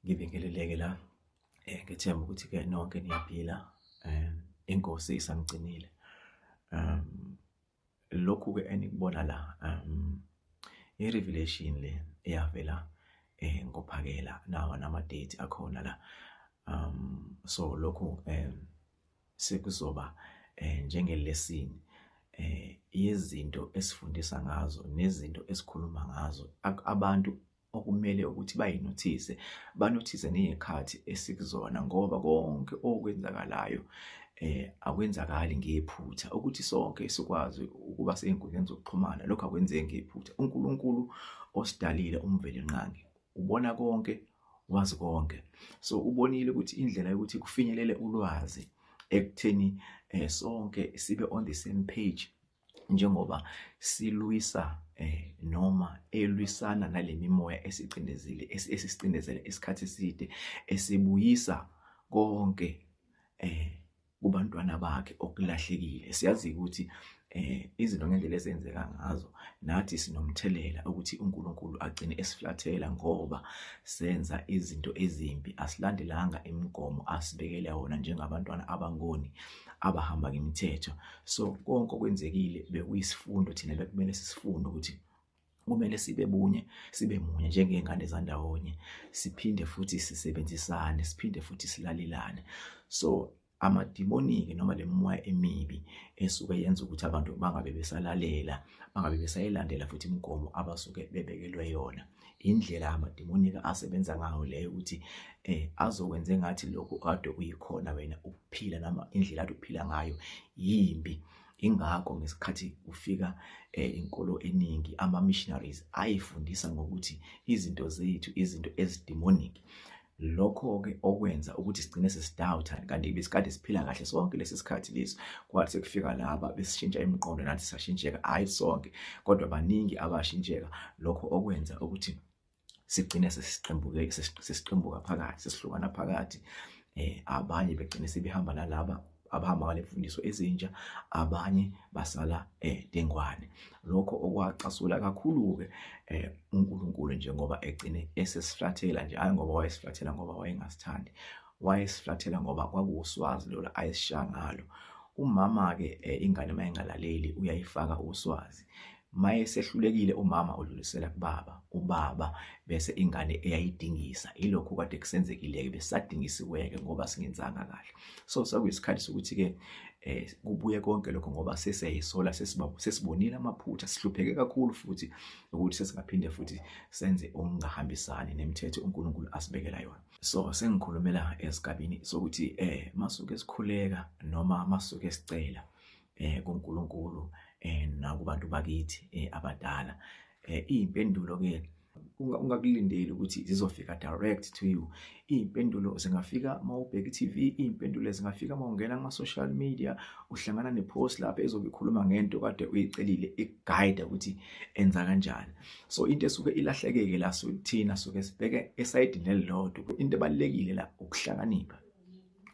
Ngibingeleleke la. Ngithemba ukuthi-ke nonke niyaphila, inkosi isanigcinile. Lokhu-ke enikubona la, i-revelation le eyavela ngophakela nawa nama-date akhona la. So lokhu sekuzoba njenge-lesson yezinto esifundisa ngazo nezinto esikhuluma ngazo abantu okumele ukuthi bayinothise, banothise ney'khathi esikuzona ngoba konke okwenzakalayo akwenzakali ngephutha. Ukuthi sonke sikwazi ukuba sey'nkundleni zokuxhumana, lokho akwenzeki ngephutha. UNkulunkulu osidalile uMvelinqangi ubona konke, wazi konke. So ubonile ukuthi indlela yokuthi kufinyelele ulwazi ekutheni sonke sibe on the same page njengoba silwisa noma elwisana nalemimoya esicindezile, esisicindezele isikhathi eside, esibuyisa konke kubantwana bakhe okulahlekile. Siyazi ukuthi izinto ngendlela ezenzeka ngazo nathi sinomthelela ukuthi uNkulunkulu agcine esiflathela ngoba senza izinto ezimbi, asilandelanga imigomo asibekele wona njengabantwana abangoni abahamba ngemithetho. So konke okwenzekile bekuyisifundo thina bekumele sisifunde ukuthi kumele sibe bunye, sibe munye njengey'ngane zandawonye, siphinde futhi sisebenzisane, siphinde futhi silalelane. So amadimoni-ke noma le mimoya emibi esuke yenza ukuthi abantu bangabe besalalela, bangabe besayilandela futhi imigomo abasuke bebekelwe yona. Indlela amadimoni-ke asebenza ngayo leyo ukuthi azokwenza engathi lokhu kade uyikhona wena ukuphila noma indlela ade uphila ngayo yimbi. Ingakho ngesikhathi kufika inkolo eningi, ama-missionaries ayifundisa ngokuthi izinto zethu izinto ezi-demonic. Lokho-ke okwenza ukuthi sigcine sesi-doubt-a kanti besikade siphila kahle sonke lesi sikhathi lesi. Kwathi sekufika laba besishintsha imiqondo nathi sashintsheka, hhayi sonke kodwa baningi abashintsheka. Lokho okwenza ukuthi sigcine sesiqembuke, sesiqembuka phakathi, sesihlukana phakathi. Abanye begcine sebehamba nalaba abahamba ngale mfundiso ezintsha, abanye basala dengwane. Lokho okwacasula kakhulu-ke uNkulunkulu njengoba egcine esesiflathela nje, hhayi ngoba wayesiflathela ngoba wayengasithandi, wayesiflathela ngoba kwakuwuswazi lolu ayesisha ngalo. Umama-ke ingane uma ingalaleli uyayifaka uswazi. Mayesehlulekile umama udlulisela kubaba, ubaba bese ingane eyayidingisa. Ilokhu kade kusenzekile-ke, besadingisiwe-ke ngoba singenzanga kahle. So sekuyisikhathi sokuthi-ke kubuye konke lokho ngoba sesiyayisola, sesibonile amaphutha, sihlupheke kakhulu futhi ukuthi sesingaphinde futhi senze okungahambisani nemithetho uNkulunkulu asibekela yona. So sengikhulumela esigabeni sokuthi masuke sikhuleka noma masuke sicela kuNkulunkulu nakubantu bakithi abadala, iy'mpendulo ke ungakulindeli ukuthi zizofika direct to you. Iy'mpendulo zingafika uma ubheka i-TV, iy'mpendulo zingafika uma ungena kuma-social media, uhlangana ne-post lapho ezobe ikhuluma ngento kade uyicelile, ikuguide ukuthi enza kanjani. So into esuke ilahlekeke la, thina suke sibheke esayidini elilodwa. Into ebalulekile la ukuhlakanipha.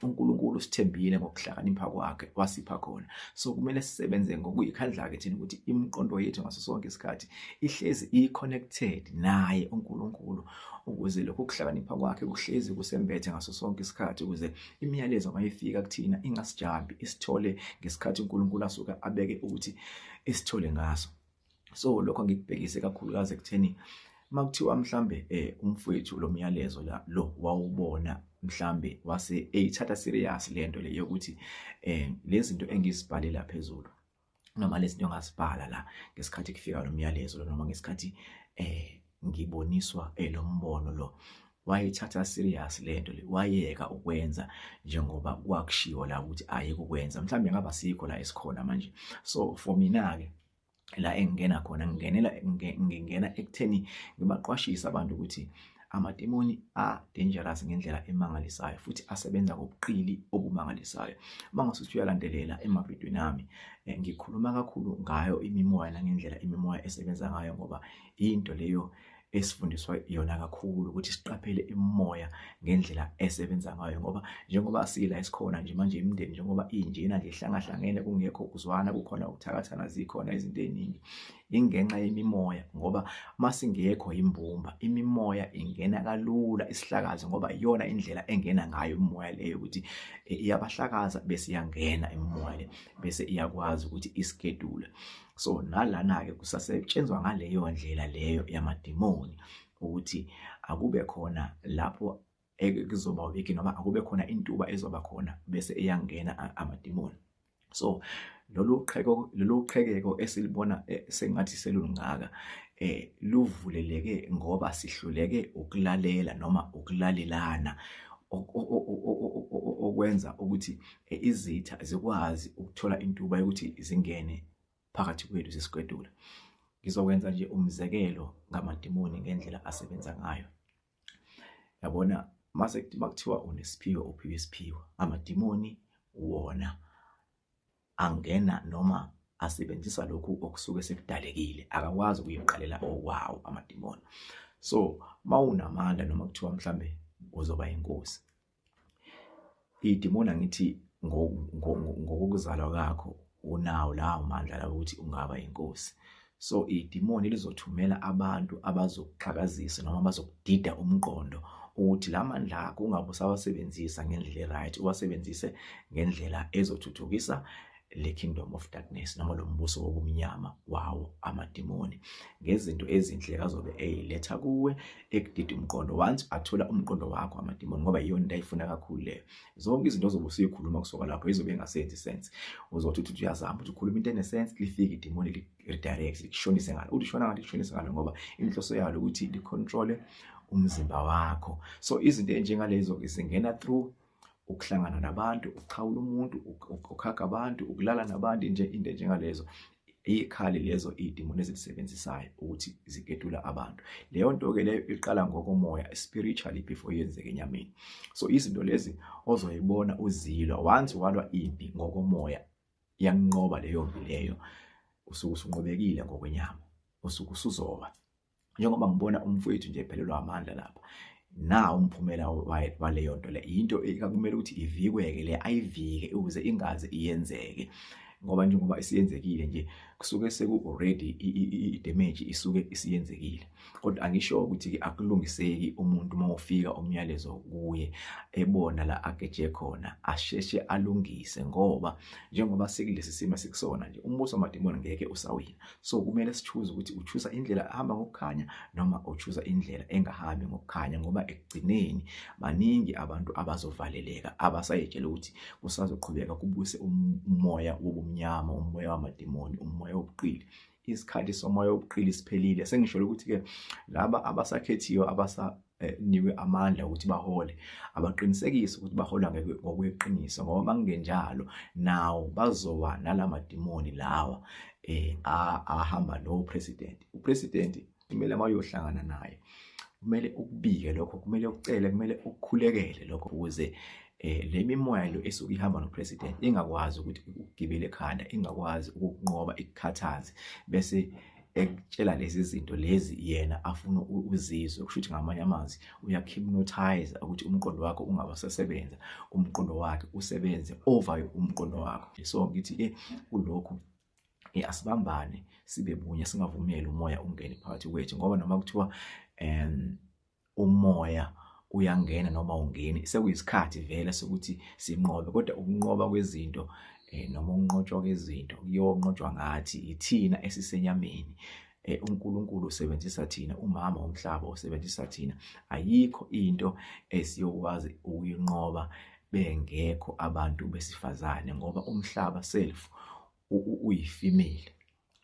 uNkulunkulu usithembile ngokuhlakanipha kwakhe, wasipha khona. So kumele sisebenze ngokuyikhandla-ke thina ukuthi imiqondo yethu ngaso sonke isikhathi ihlezi i-connected naye uNkulunkulu, ukuze lokhu kuhlakanipha kwakhe kuhlezi kusembethe ngaso sonke isikhathi, ukuze imiyalezo mayifika kuthina ingasijambi, isithole ngesikhathi uNkulunkulu asuke abeke ukuthi isithole ngaso. So lokho ngikubhekise kakhulukazi ekutheni makuthiwa mhlambe umfowethu lo myalezo la lo wawubona mhlambe wase eyithatha serious lento le yokuthi lezi zinto engizibhalela phezulu noma lezi zinto engazibhala la ngesikhathi kufika lo myalezo lo, noma ngesikhathi ngiboniswa lo mbono lo, wayithatha serious lento le, wayeka ukwenza njengoba kwakushiwo la ukuthi ayeke ukwenza, mhlawumbe ngaba sikho la esikhona manje. So for mina-ke la engingena khona, ngingena ekutheni ngibaqwashise abantu ukuthi amadimoni a-dangerous ngendlela emangalisayo futhi asebenza ngobuqili obumangalisayo. Uma ngasuthi uyalandelela emavidweni ami, ngikhuluma kakhulu ngayo imimoya nangendlela imimoya esebenza ngayo, ngoba into leyo esifundiswa yona kakhulu ukuthi siqaphele imimoya ngendlela esebenza ngayo, ngoba njengoba sila esikhona nje manje imindeni njengoba injena nje ihlangahlangene, kungekho ukuzwana, kukhona ukuthakathana, zikhona izinto eziningi. Ingenxa yemimoya, ngoba masingekho imbumba, imimoya ingena kalula isihlakaze, ngoba iyona indlela engena ngayo imimoya leyo, ukuthi iyabahlakaza bese iyangena imimoya le, bese iyakwazi ukuthi isikedule. So nalana-ke kusasetshenzwa ngaleyo ndlela leyo yamadimoni, ukuthi akube khona lapho ekuzoba weak noma akube khona intuba ezoba khona bese iyangena amadimoni. So lolu qhekeko esilibona sengathi selungaka luvuleleke ngoba sihluleke ukulalela noma ukulalelana, okwenza ukuthi izitha zikwazi ukuthola intuba yokuthi zingene phakathi kwethu zisikwedula. Ngizokwenza nje umzekelo ngamadimoni ngendlela asebenza ngayo. Yabona, mase kuthiwa unesiphiwo, uphiwe isiphiwo, amadimoni wona angena noma asebenzisa lokhu okusuke sekudalekile, akakwazi ukuyiqalela okwawo amadimoni. So mawunamandla noma kuthiwa mhlambe uzoba inkosi, idimoni angithi ngokuzalwa kwakho unawo lawo mandla lawo ukuthi ungaba inkosi. So idimoni lizothumela abantu abazokuxhakazisa noma abazokudida umqondo ukuthi la mandla akho ungabe usawasebenzisa ngendlela e-right, uwasebenzise ngendlela ezothuthukisa le kingdom of darkness noma lo mbuso wobumnyama wawo amadimoni, ngezinto ezinhle azobe eyiletha kuwe ekudida umqondo. Once athola umqondo wakho amadimoni, ngoba iyona into ayifuna kakhulu leyo, zonke izinto ozobe usuyikhuluma kusuka lapho izobe ingasenzi sense. Uzothi uthi uyazama ukuthi ukhuluma into enesense, lifike idimoni li-redirect, likushonise ngalo, uthi ushona ngalo, likushonise ngalo, ngoba inhloso yalo ukuthi licontrole umzimba wakho. So izinto enjengalezo zingena through ukuhlangana nabantu, ukuxhawula umuntu, ukukhaga abantu, ukulala nabantu nje, into enjengalezo. Ikhali lezo idimoni ezilisebenzisayo ukuthi ziketula abantu. Leyo nto ke leyo iqala ngokomoya, spiritually, before yenzeke enyameni. So izinto lezi ozoyibona uzilwa, once walwa impi ngokomoya iyanqoba leyo mpi leyo, usuke usunqobekile ngokwenyama, usuke usuzoba. Njengoba ngibona umfowethu nje ephelelwa amandla lapha, na umphumela waleyo nto le, into ekakumele ukuthi ivikweke le, ayivike ukuze ingaze iyenzeke, ngoba njengoba isiyenzekile nje kusuke seku already i-damage isuke isiyenzekile. Kodwa angisho ukuthi akulungiseki umuntu uma ufika umyalezo kuye ebona la ageje khona, asheshe alungise, ngoba njengoba sekulesi simo sikusona nje, umbuso wamadimoni ngeke usawina. So kumele sichoose ukuthi uchoose indlela ehamba ngokukhanya noma uchoose indlela engahambi ngokukhanya, ngoba ekugcineni baningi abantu abazovaleleka abasayitshela ukuthi kusazoqhubeka kubuse umoya wobumnyama, umoya wamadimoni, umoya wobuqili. Isikhathi somoya wobuqili siphelile. Sengisho ukuthi ke laba abasakhethiwe, abasanikwe amandla ukuthi bahole, abaqinisekise ukuthi bahola ngokweqiniso, ngoba makungenjalo nawo bazowa nalamadimoni lawa ahamba no president. Upresident kumele mayohlangana naye, kumele ukubike lokho, kumele ukucele, kumele ukukhulekele lokho, ukuze le mimoya lo esuke ihamba nopresident ingakwazi ukuthi ukugibele ekhanda, ingakwazi ukukunqoba, ikukhathaze, bese ekutshela lezi zinto lezi yena afuna uzizwe. Kusho ukuthi ngamanye amazwi uyahypnotize ukuthi umqondo wakho ungabasesebenza, umqondo wakhe usebenze over umqondo wakho. So ngithi ke kulokhu asibambane sibe bunye, singavumeli umoya ungene phakathi kwethu, ngoba noma kuthiwa umoya uyangena noma ungeni, sekuyisikhathi vele sokuthi sinqobe. Kodwa ukunqoba kwezinto noma ukunqotshwa kwezinto kuyonqotshwa ngathi, ithina esisenyameni. uNkulunkulu usebenzisa thina, umama womhlaba usebenzisa thina. Ayikho into esiyokwazi ukuyinqoba bengekho abantu besifazane, ngoba umhlaba self uyifemale.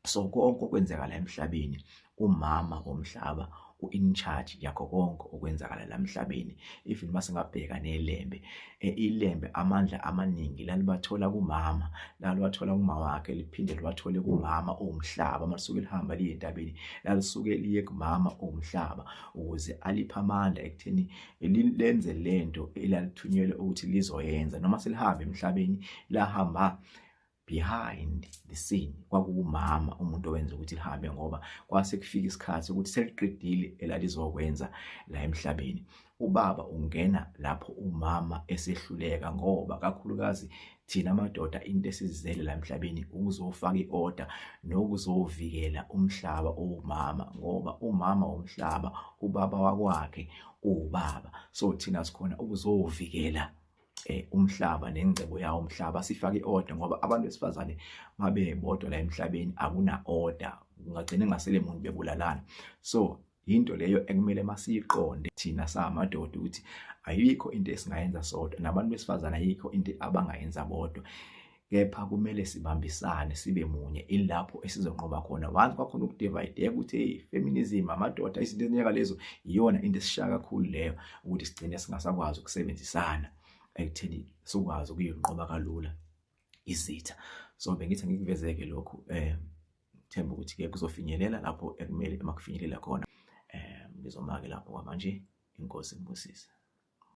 So konke okwenzeka la emhlabeni, umama womhlaba u-in charge yakho konke okwenzakala la emhlabeni. Even masingabheka nelembe, ilembe amandla amaningi lalibathola kumama, laliwathola kuma wakhe, liphinde liwathole kumama owumhlaba. Malisuke lihamba liye entabeni, lalisuke liye kumama owumhlaba ukuze aliphe amandla ekutheni lenze lento elalithunyelwe ukuthi lizoyenza. Noma selihamba emhlabeni, lahamba Behind the scene kwakuwumama umuntu owenza ukuthi lihambe, ngoba kwase kufika isikhathi ukuthi seliqedile elalizokwenza la emhlabeni. Ubaba ungena lapho umama esehluleka, ngoba kakhulukazi thina madoda into esizele la emhlabeni ukuzofaka i-order nokuzovikela umhlaba owumama, ngoba umama womhlaba, ubaba wakwakhe uwubaba. So thina sikhona ukuzovikela umhlaba nengcebo yawo umhlaba, sifake i-order, ngoba abantu besifazane mabebodwa la emhlabeni akuna order, kungagcina ngasele muntu bebulalana. So into leyo ekumele masiyiqonde thina samadoda ukuthi ayikho into esingayenza sodwa, nabantu besifazane ayikho into abangayenza bodwa, kepha kumele sibambisane, sibe munye, ilapho esizonqoba khona. Once kwakhona ukudivide ukuthi hey, feminism, amadoda, izinto ezinika lezo, iyona into esishaya kakhulu leyo ukuthi sigcine singasakwazi ukusebenzisana ekutheni sikwazi ukuyinqoba kalula izitha. So bengithi ngikuvezeke lokhu, ngithemba ukuthi ke kuzofinyelela lapho ekumele emakufinyelela khona. Ngizomake lapho kwamanje. Inkosi ibusise.